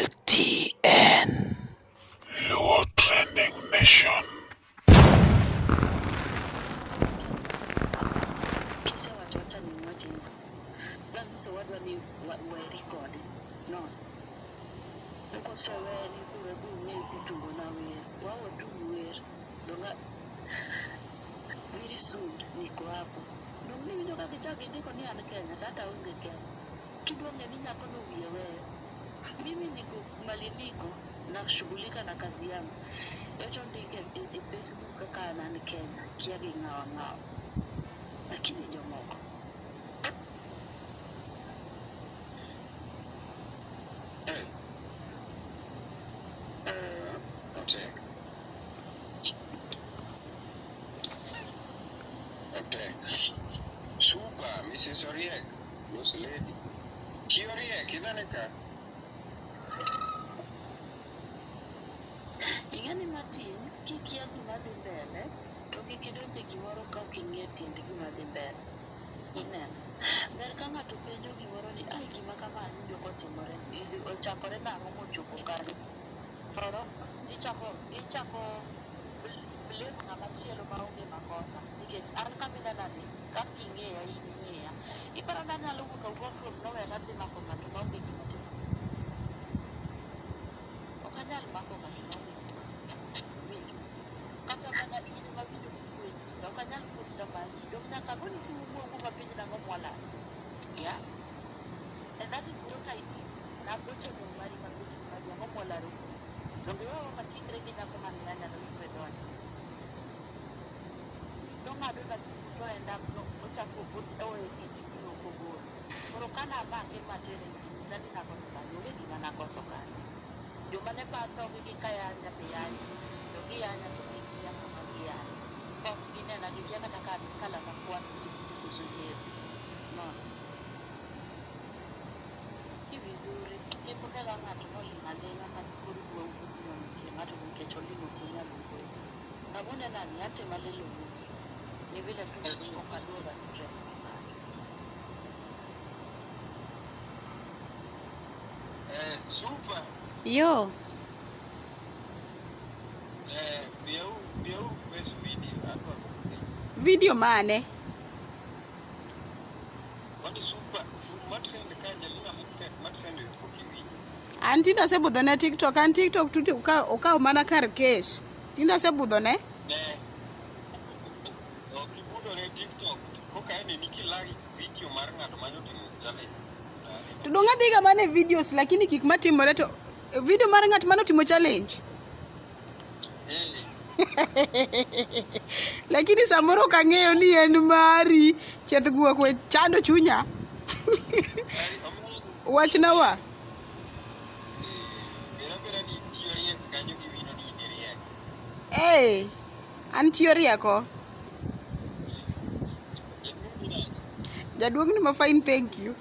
LTN. Luo Trending Nation. Kisewacho wacha ni mwache hivyo. Bang' wadwa ni weri kode. No. Kosewe ni koro bung'e tugo na wer. Wawe tug wer. Donga very soon niko hapo. Dong niwinjo ka gichako gindiko ni an Kenya to hata aonge Kenya. Kidwa ng'e ni nyako no wiye weyo. Mimi niko mali niko nashughulika na kazi yangu. Eto ndike e Facebook kaka an an Kenya, kia gi ng'awa ng'awa. Lakini jomoko Otek. Otek. Super, Mrs. Oriek. Boss lady. Chi Oriek, idhane ka? Ing'e ni matin kikia gima dhi mbele to kik idonj e gimoro ka ok ing'eyo tiend gima dhi mbele. Ineno? Ber ka ng'ato penjo gimoro ni ai gima kama awinjo kotimore, ochakore nang'o mochopo kanyo. Thoro ichako ichako blame ng'ama chielo maonge makosa nikech an kaminenani kaka ing'eya in ing'eya. Iparo ni anyalo wuok awuoka from nowhere tadhi mako ng'ato maonge gima otimo? Ok anyal mako ng'ato maonge gima winjo. Kata mana in ema winjo kiwuoyo e nyinga, ok anyal kuot tamanyi. Dong' nyaka agoni simu mwawuo mapenj nang'o mwalalo. Yeah? And that is what I did. Nagocho ne mari mapenjo ni mari ang'o mwalaro kuno. Donge iwewa matingre gi nyako man nyanya no ikwe donjo. Nong'ado na simu to end up no ochako o edit gino ok ogolo. Koro kana amake matere nyisa ni nakoso kanye, onge gima nakoso kanyo. Joma ne dhogi gi kayanya be yanya, to giyanya to gikia kama giyanye. Pok ginena gikia kata ka kala makwar koso koso yier. Unaona? Si vizuri. Kipokela ng'ato noling' aling'a ma skul dwa wuok ni nitie ng'ato nikech oling' ok onyal wuoyo. Abone nani atema lilo mogik. Ni vile tu ok aluoga stress gi ng'ato. Super. Yo, Biau, biau best video. Adwa video mane? Wani super. Matrend ka jalina matrend matrend pok iwinjo. An tinde asebudho ne TikTok, an TikTok tuti okawo mana kar kes. Tinde asebudho ne. Ne. Ok ibudho ne TikTok. Koka en ni kilagi video mar ng'ato manotimo challenge. To dong' adhiga mana e videos lakini gik matimore to video mar ng'at manotimo challenge. Eh. Lakini samoro ok ang'eyo ni en mari. Chieth guok we chando chunya. Wachna wa. Bera bera ni tiyo riek kanyo gi wino ni in riek. Hey, an tiyo rieko. Jaduong' ni nade? Jaduong' ni ma fine thank you.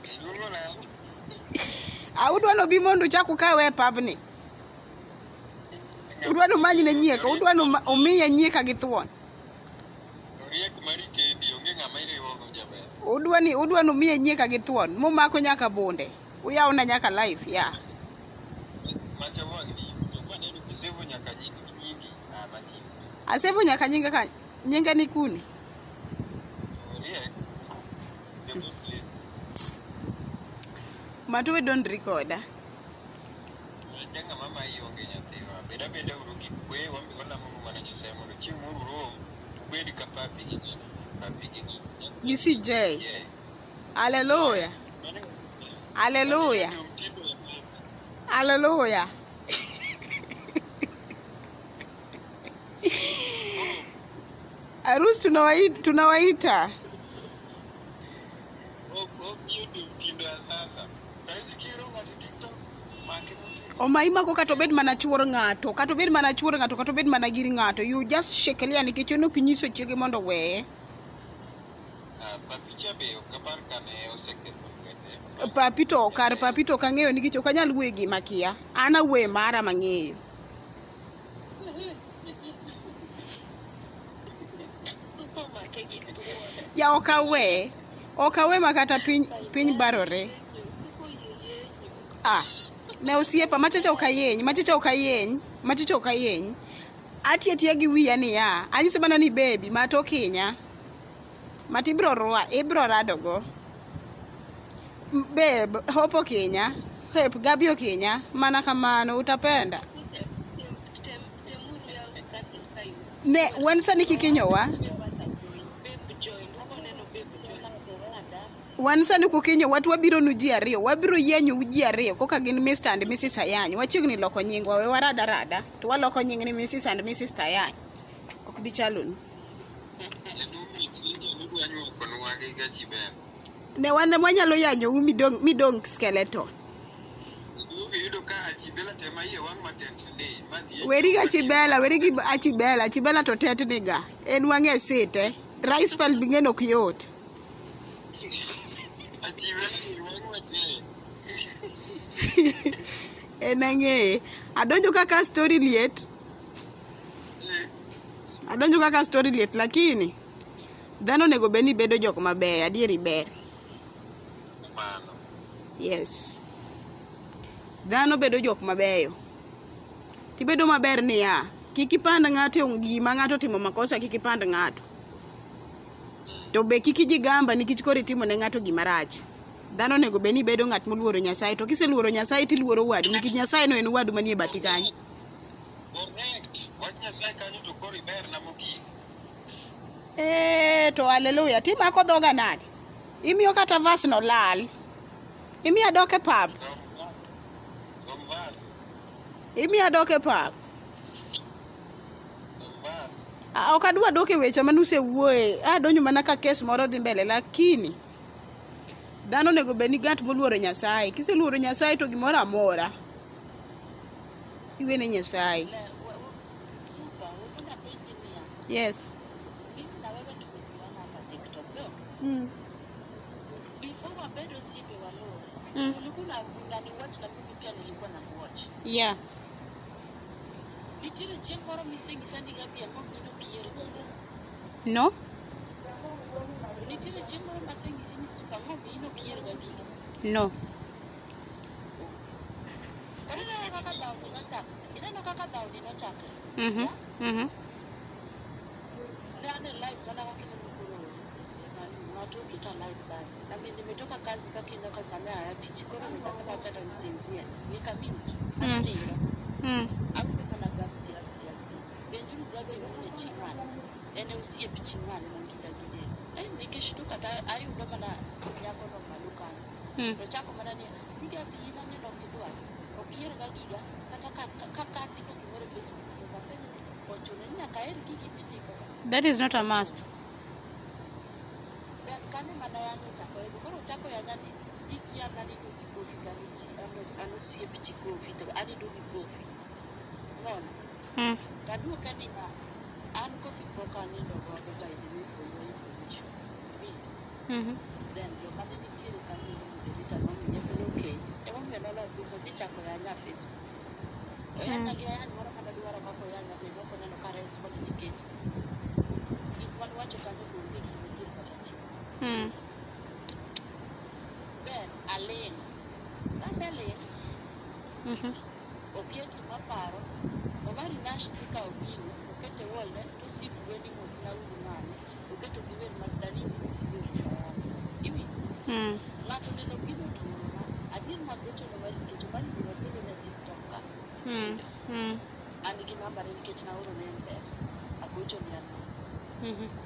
Iluongo nang'o? Udwa nobi mondo uchak ukawe e pabni. Udwa numanyne nyieka, udwa umiye nyieka gi thuon. Riek mari kendi onge ng'ama iriwogo jaber. Udwa ni udwa numiye nyieka gi thuon mumako nyaka bunde. Uyawna nyaka live, yeah. Macha wang' ni yuto maneno kisevo nyaka nying nyingi ah machiwo. Asevo nyaka nyinga ka nyinga ni kuni. Riek. The boss lady. Mato we don't record. Acha ng'ama mayi onge nyathiwa. Bed abeda uru gi kwe wambe walamo mana Nyasaye mondo chieng' moro urom ubed ka papi gi ng'ani papi gi ng'ani. Gi CJ. Yeah. Hallelujah. Mano Hallelujah. Mano mtindo wa sasa. Hallelujah. Arus tunawaita, tunawaita. Hiyo ndio mtindo ya sasa. Saizi kiro ng'ato TikTok make mtindo. Omaimako kata obed mana chuor ng'ato, kata obed mana chuor ng'ato, kata obed mana gir ng'ato. You just shikilia nikech en ok inyiso chiege mondo oweye. Ah, papi cha be ok apar ka ne oseketho lwete. Papi to kar papi to ok ang'eyo nikech ok anyal wuoyo gima kia. An awuoyo mara mang'eyo. Omake gi thuon. Ya ok awe. Ok awe ma kata piny piny barore. Yenyo. Ah, ne osiepa machacha ok ayeny, machacha ok ayeny, machacha ok ayeny. Atiyo atiya gi wiya niya, anyiso mana ni baby, ma to okinya. Mati ibro rwa, ibro radogo. Babe, Hope okinya, Hope, Gabi okinya, mana kamano, utapenda. Temuru yawo scandal ka Ne, wan sani kikinyowa, Babe join, waboneno babe join. wan sani kukinyo wat wabiro nu ji ariyo, wabiro yienyo ji ariyo koka gin Mr. and Mrs. Ayany. Wachiegni loko nyingwa, we warada rada, to waloko nying ni Mrs. and Mrs. Tayany. Ok bi chalonu. Jaduong' Cynthia nudwa nyuokonwa gi Gachibela. Ne wan wanyalo yanyou midong' midong' skeleton. Iduogo iyudo ka Achibela tema iye wang' matek ndi madhi e Weri gi Achibela, weri gi Achibela, Achibela to tetni ga. En wang'e site. Dry spell bing'e ok yot. Achibela iye wang' matek. En ang'eye. Adonjo kaka story liet. Adonjo kaka story liet lakini dhano onego bed ni bedo jok mabeyo, adieri ber. Mano. Yes. Dhano bedo jok mabeyo. Tibedo maber niya, kik ipand ng'ato e gima ng'ato otimo makosa kik ipand ng'ato. To be kik ijigamba nikech koro itimo ne ng'ato gima rach. Dhano onego bed ni bedo ng'at moluoro Nyasaye to kiseluoro Nyasaye tiluoro wadu nikech Nyasaye no en wadu manie bathi kanyo. Correct. Wach Nyasaye kanyo to koro iberna mogik. Eh, to haleluya, timako dhoga nade? Imiyo kata verse no lal. Imiyo adok e pap. Som verse. Imiyo adok e pap. Som verse. Ah, ok adwa dok e weche manusewuoye. Adonjo mana ka kes moro dhi mbele lakini dhano onego bed ni ng'at moluoro Nyasaye. Kiseluoro Nyasaye to gimoro amora iwene Nyasaye. Super, wewe napenji niya. Yes. Mimi na wewe tumejuana hapa TikTok. No? Before wabedo osiepe waluwe. So ulikuwa unani watch na mimi pia nilikuwa na watch. Yeah. Nitiere chieng' moro miseng'isa ni Gabi ang'o mino kier gino. No? Nitiere chieng' moro maseng'isi ni Super ang'o mino kier ga gino. No. Koro ineno kaka dhawni nochakre. Ineno kaka dhawni nochakre. Yeah? Ne an e live mana kaka ineno koro nani ng'ato oketa live kanyo. Na mimi nimetoka kazi kaka ineno ka sani aya tich koro nikasema acha hata nisinzie. Nikamute. Anindo. Awinjo mana Gabi Gabi Gabi. Penjuru Gabi wuon e chi ng'ane. En e osiep chi ng'ane man gi Gabi Jane. Eh, nikishtuka to ayudo mana nyakono malo kanyo. To chako mana ni ni Gabi in ang'e ok idwar. Ok iher ga giga kata ka andiko gimoro e Facebook nyaka apenj ni ochuno ni nyaka aher gigi mindiko ka. That is not a must. Then kanyo mana yanyo ochakore go. Koro ochako yanya ni sijui kia an anindo gi Kofi to an osiep chi Kofi to anindo gi Kofi. Unaona? Taduoke niya, an Kofi pok anindo godo by the way for your information. Iwinjo? Then joma ne nitiere kanyo e moderator nomiye ni okay. Emomiyo nolor duoko dhi chako yanya Facebook. Oyanya gi ayany moro mane dwaro kaka oyanya be nok oneno ka respond nikech gik mane wacho kanyo be onge gima adier kata achiel. Then aling'. Kaseling', okia gima paro. Omari Nash dhi kawo gino, oketo e wall ne, to sifuwe ni mosna uru ng'ane, oketo gi wer mar Dani Miss You Tayari. Iwinjo? Ng'ato oneno gino to oorona. Adier nagocho ne Omari nikech Omari be wasolo ne TikTok ka. An gi namba ne nikech naorone M-Pesa. Agocho ne an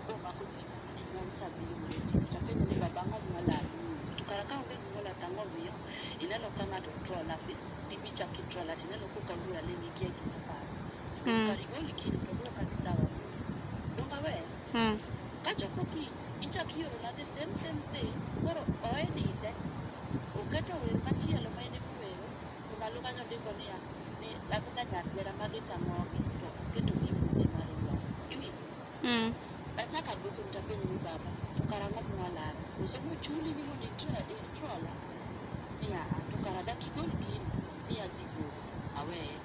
komako simu ne en saa abiriyo mar otieno. Tapenje ni baba ang'o mwalal? To kara ka onge gima olal to ang'o miyo ineno ka ng'ato troll a Facebook tibi chak itroll tineno koka wuoyo aling' ikia gima paro. Kar igol gino to duoka ni sawa. Donge aweyo? Kachopo kiny, ichak iorona the same same thing, koro oedite, oketo wer machielo ma en emowero, to malo kanyo ondiko niya, ni labda nyar jera magi tang'ogi, to oketo gi emoji mar ywak. Iwinjo? Achako agochone tapenje ni baba, to kara ang'o mwalalo? Koso nochuli ni mondo itrola? Ni aa, to kara dak igol gino, ni adhi golo, aweye.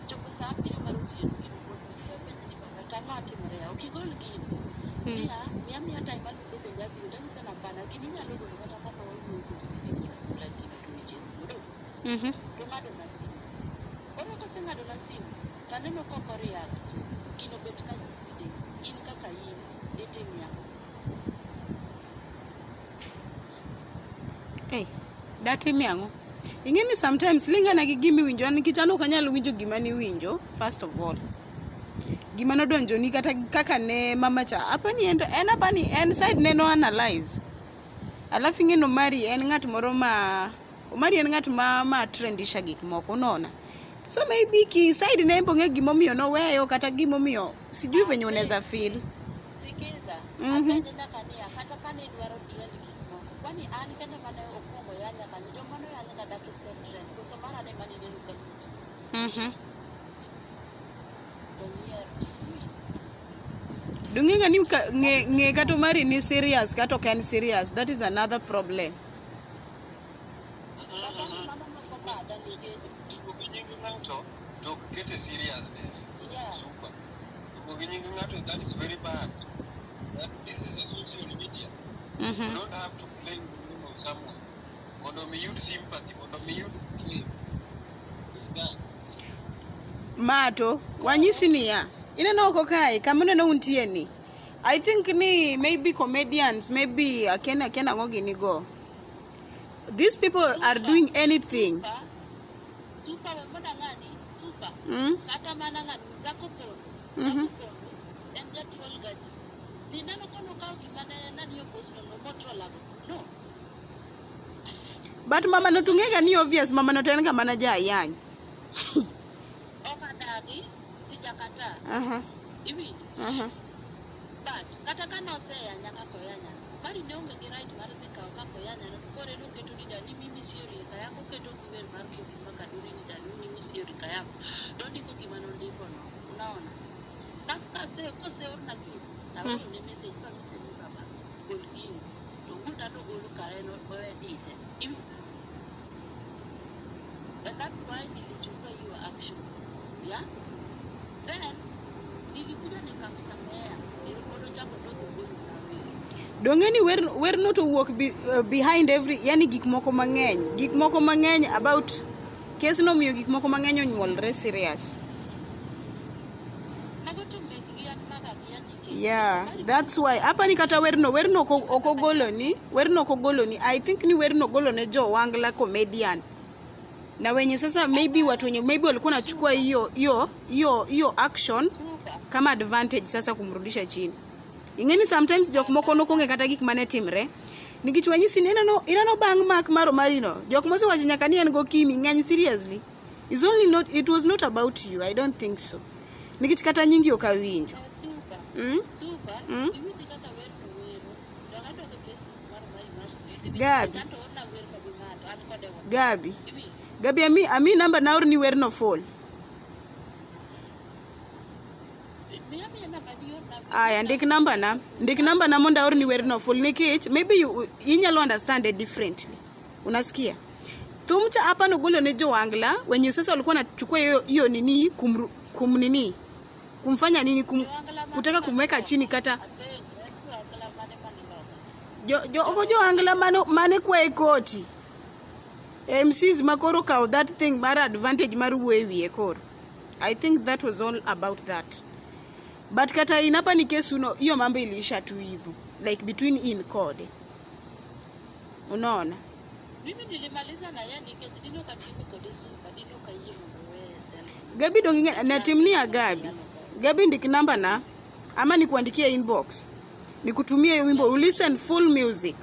Chopo saa abiriyo mar otieno gino pod nitie, apenje ni baba to ang'o timore ya? Ok igol gino. Niya, miya miya time aluongo sende abiro, tanyise ni hapana, gini inyalo golo kata kaka wawuoyo kodi mitimo agola gino to weche rumo. To ng'ado na simu. Koro koseng'ado na simu, to aneno ka ok o-react. Gino bet kanyo 3 days. In kaka in, ditim nang'o? Hey, datimie ang'o? Ing'e ni sometimes lingana gi gima iwinjo an nikech an ok anyal winjo gima niwinjo first of all. Gima nodonjoni kata kaka ne mama cha apani en apani en side ne no analyze. Alafu ing'e ni Omari en ng'at moro ma Omari en ng'at ma trendisha gik moko unaona. So maybe ki side ne en be ong'e gimomiyo noweyo kata gimomiyo sijui venye unaweza feel. Sikiza, apenje nyaka niya, kata kane idwaro trend gik moko, kwani an kende mane okwongo yanya kanyo, joma noyanya ga dak set trend, koso mara ne mane ineno ka lut, to nyiero. Dong'e ni ng'e kata Omari ni serious kata ok en serious, that is another problem. But an mano mako bada nikech, Ndiko gi nying ng'ato to ok kete seriousness. Super. Ndiko gi nying ng'ato, that is very bad. That this is a social media. You don't have to play with the name of someone. Mondo mi yud sympathy, mondo mi yud fame. Is that? Mato, wanyisi niya, ineno oko kae, kama uneno untie ni. I think ni maybe comedians, maybe akia ang'o gini go. These people are doing anything. Super, super we mondo ang'ani, super. Kata mana ng'ani, Zako Pondo, Zako Pondo, en jatroll ga ji. Nineno konokawo gima ne nani opost no, motrollago. No. But mama no tung'ega ni obvious, mama no to en ga mana jayany. Ok adagi, sijakataa. Iwinjo? Aha. But kata ka noseyanya kaka oyanyano, Omari ne onge gi right mar dhi kawo kaka oyanyano to koro en oketo ni dani mimi sio rika yako, oketo gi wer mar Kofi Makaduri ni dani mimi sio rika yako. To ondiko gima nondiko no. Unaona? Kas kase koseorna gino, taorone message manyise ni baba gol gini. To wuoda nogolo kare en oedite. Iwinjo? And that's why nilichukua hiyo action. Yeah? Then nilikuja nikamsamea. Nilikuwa chako dogo golo na wewe. Dong'e ni wer no to wuok behind every, yani gik moko mang'eny. Gik moko mang'eny about case no miyo gik moko mang'eny onyuolre serious. Mago to mekgi an maga kia nikech. Yeah, that's why apani kata werno ok ogoloni, werno ok ogoloni. I think ni werno ogolo ne jo Wangla comedian. Na wenye sasa maybe watu wenye maybe walikuwa wanachukua hiyo action Super. kama advantage sasa kumrudisha chini. Ing'eni sometimes jok moko nokong'e kata gik mane timre. Nikech wanyisi ni ineno bang' mak mar Omari no, jok mosewacho nyaka ni en go Kimi ng'eny seriously. It's only not, it was not about you, I don't think so. Nikech kata nyingi ok awinjo. Super. Super. Iwinji kaka werno wero. Dog adok e Facebook mar Omari Mash. Gabi. Chanto orna wer ma gi ng'ato. An kode wa. Gabi. Iwinjo? Gabi ami namba naor ni werno full. Miya miya namba ni orna. Aya, ndik namba na. Ndik namba na mondo aorni werno full nikech maybe you, inyalo understand it differently. Unasikia? Thum cha hapa nogolo ne jo Wangla wenye sasa walikuwa wanachukua hiyo nini kum nini kumfanya nini kutaka kumweka chini kata Apenjo, en jo Wangla mane mane loka. jo oko jo Wangla mane kwaye koti. MCs makoro kawo that thing mar advantage mar wuoyo e wiye koro. I think that was all about that. But kata in hapa ni kesi uno hiyo mambo iliisha tu hivyo like between in kode. Unaona? Mimi nilimaliza na yeye nikech dino katimo kode super, dino kayie mondo oweye self. Gabi dong na timnia Gabi. Gabi ndik namba na ama nikuandikie inbox. Nikutumie hiyo wimbo listen full music.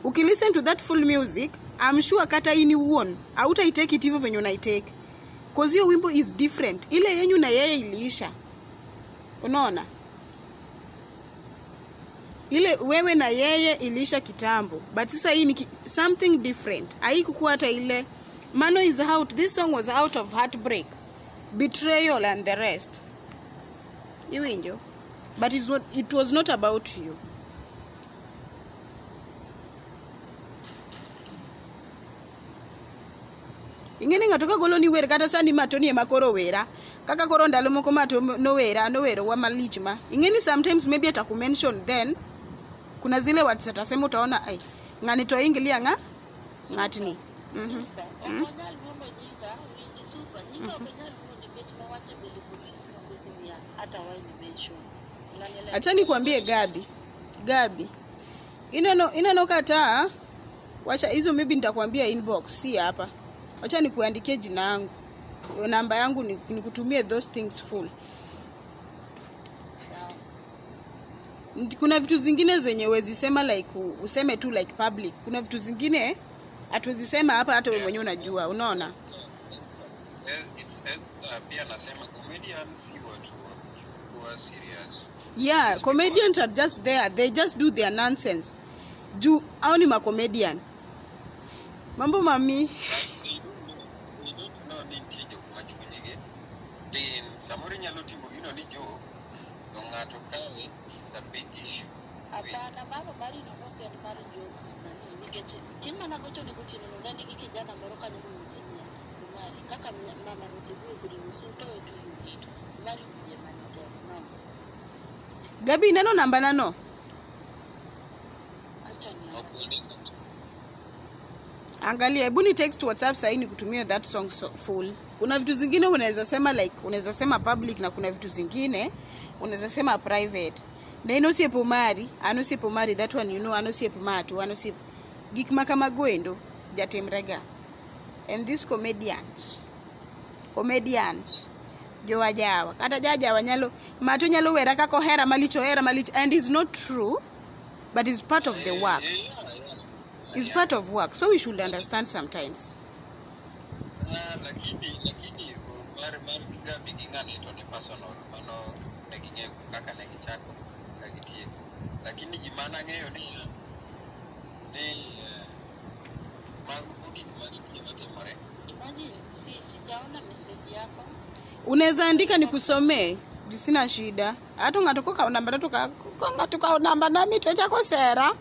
Ukilisten to that full music, I'm sure kata ini uon hautaitake it hivyo venye unaitake. Cause hiyo wimbo is different. Ile yenyu na yeye iliisha. Unaona? Ile wewe na yeye iliisha kitambo. But sasa hii ni something different. Haikukuwa hata ile Mano is out. This song was out of heartbreak, betrayal and the rest. Iwinjo? But it was not about you. Ing'eni ng'ato ka golo ni wer kata sani Matoni ema koro wera. Kaka koro ndalo moko Mato nowera nowerowa malich ma. Ing'eni sometimes maybe atakumention then kuna zile words atasema utaona ai ng'ani to ingilia ng'atni. Super. Ok onyal luongo nyinga, winji super. Nyinga ok onyal luongo nikech nowacho e mbele police mabende niya, hata why ni mention. Unanielewa? Acha nikwambie Gabi. Gabi. Ineno kata wacha hizo maybe nitakwambia inbox si hapa. Wacha nikuandikie jina yangu. Namba yangu nikutumie those things full. Sawa. Kuna vitu zingine zenye huwezi sema like useme tu like public. Kuna vitu zingine hatuwezi sema hapa hata wewe mwenyewe unajua, unaona? It's pia nasema comedians si watu wa kuchukua serious. Yeah, These people comedians are just there. They just do their nonsense. Juu au ni macomedian. Mambo mami. But they don't know ni nitie jok ma chunygi tin. Samoro inyalo timo gino ni joke, to ng'ato kawe as a big issue. Hapana, mano marino nok en mar jokes nani, nikech chieng' mana gochone gotieno no ne nigi kijana moro kanyo monyise niya, Omari, kaka mama nosewuoyo kodi nyise utoe tu hiyo kitu. Omari wiye mane tek, no. Gabi neno namba nano. Acha niangalie. Ok wende. Angalia, hebu ni text WhatsApp sahii nikutumie that song so full. Kuna vitu zingine unaweza sema like unaweza sema public na kuna vitu zingine unaweza sema private. Na ino osiepo mari, an osiepo mari that one you know, an osiep matu, an osiep gik ma kamago endo jatimrega. And these comedians jowajawa kata jajawa nyalo mato nyalo wera kaka ohera malich ohera malich and is not true but is part of the work. Is part of work, so we should understand sometimes. Ah, lakini mar Gabi gi ng'ani to ni personal, mano ne ging'eyo kaka ne gichako ka gitieko, lakini gima nang'eyo ni mago gik manitie matimore. Imagine, si sijaona message yako. Unaweza andika nikusomee juu sina shida hata ng'ato kokawo namba to ka ng'ato kawo namba nami to chako sera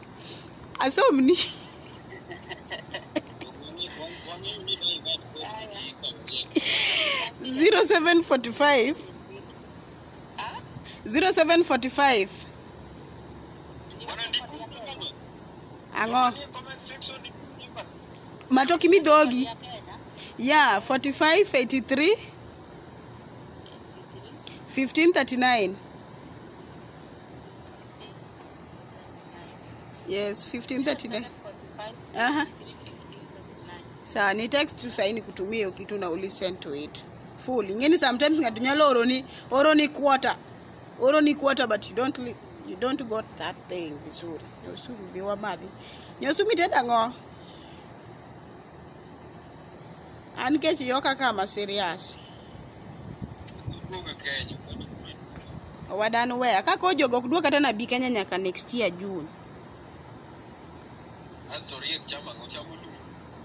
asomni. Wang'eyo ni divert gi kawo. 0745 Ah? 0745. Ni Bwana ya ndiko Kenya. Ang'o? Nie comment section ni Matoki midhogi. Ya Kenya. Yeah, 45 83 83 1539. Yes, 1539. 0745 Aha. 83 1539. Sawa, ni text tu sahi nikutumie hiyo kitu na ulisten to it full. Ingeni sometimes ng'ato nyalo oroni quarter, oroni quarter, but you don't got that thing vizuri. Nyosumi bi wamadhi. Nyosumi tedo ang'o? An kech yoka kama serious. Duogo Kenya. Owadan weya kaka ojogo ok duog kata nabi Kenya nyaka next year June. Asto riek chamo ang'o? Chamo lum.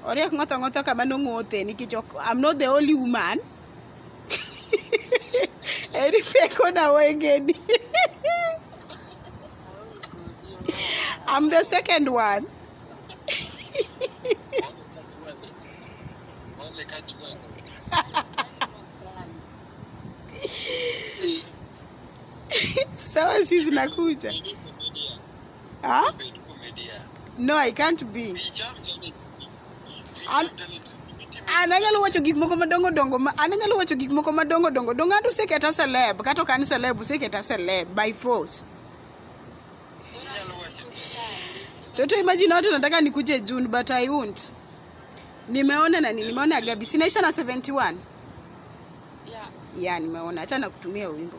Oriek ng'otho ng'otho kama nong'othe nikech ok, I'm not the only woman. Eri peko na wengeni. I'm the second one. Ole kachwalo. Sawa, si zinakuja. Bed comedian. Ah? Bed comedian. No, I can't be. Icham talent. An Icham talent. Itimo an anyalo wacho gik moko madongo dongo ma an anyalo wacho gik moko madongo dongo dong ng'ato oseketa celeb kata ok an celeb oseketa celeb by force. Inyalo wacho. Toto, imagine watu nataka nikuje June but I won't. Nimeona nani? Nimeona Gabi. Sinaisha na 71. Yeah. Yeah, nimeona. Acha nakutumia wimbo.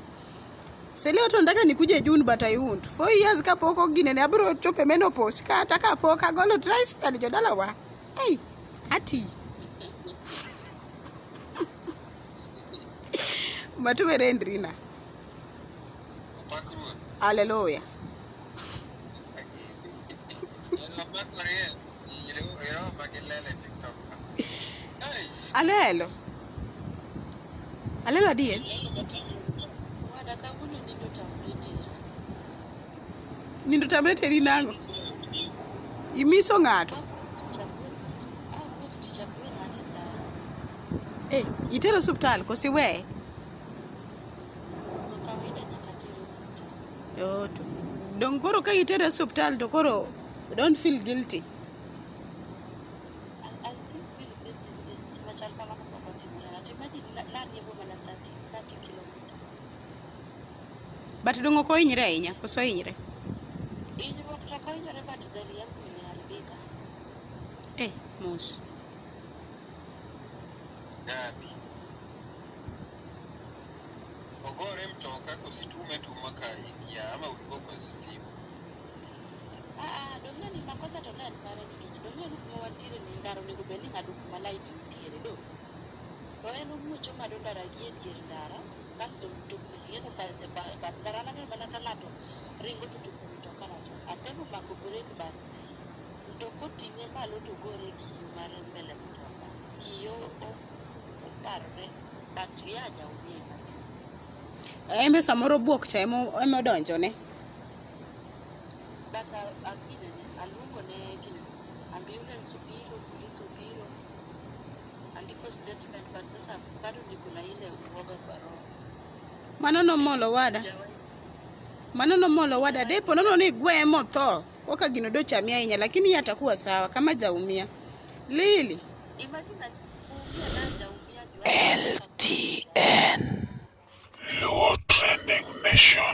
Sele watu nataka nikuje June but I won't. 4 years kapok oginene abiro chopo e menopause kata kapok agolo dry spell jodalawa. Hey, ati. Matuwere Ndrina. Opak ruoth. Hallelujah. Opak riek. Iroma gi lele TikTok ka. Hey, Alelo. Alelo adier. lelo matin. Wada kawuono nindo tamre tera. Nindo tamre teri nang'o? Imiso ng'ato. Awuok tich agoyo ng'ato e ndara. Eh, itero osuptal koso iweye? Kwa kawaida nyaka ter osiptal. Oh, to. Dong koro ka itere osuptal to koro don't feel guilty. I still feel guilty nikech gima chal kamano pok otimore. To imagine nariembo mana 30 kilometer. But dong ok ohinyre ahinya, koso ohinyre? Hinyruok to ok ohinyore but gari yangu imeharibika. Eh, mos. Gabi. Ogore mtoka kositume tuma ka ikia ama ulikuwa kwa simu. Ah, dong'e ni makosa to ne en mare nikech dong'e ni kuma wantiere ni ndara onego bed ni ng'ado kuma light nitiere do. To en omuoch ong'ado ndara gi e dier ndara kasto mtokni lieno bath ndara an aneno mana ka ng'ato ringo to topo mtoka no to atemo mako brake but mtoka oting'e malo to ogore e kiyo mar mbele mtoka. Kiyo oparore but ye hajaumia imagine. Embe samoro buok cha ema odonjone. But aginene aluongo ne ginene ambulance obiro, police obiro, andiko statement but sasa bado niko na ile uoga kwa roho. Mano nomolo wada. Mano nomolo wada. Depo nono ni gweye motho. Koka gino dochami ahinya lakini yeye atakuwa sawa kama jaumia. Lili. Imagine ati kuumia na hajaumia juu hata LTN. Luo Trending Nation.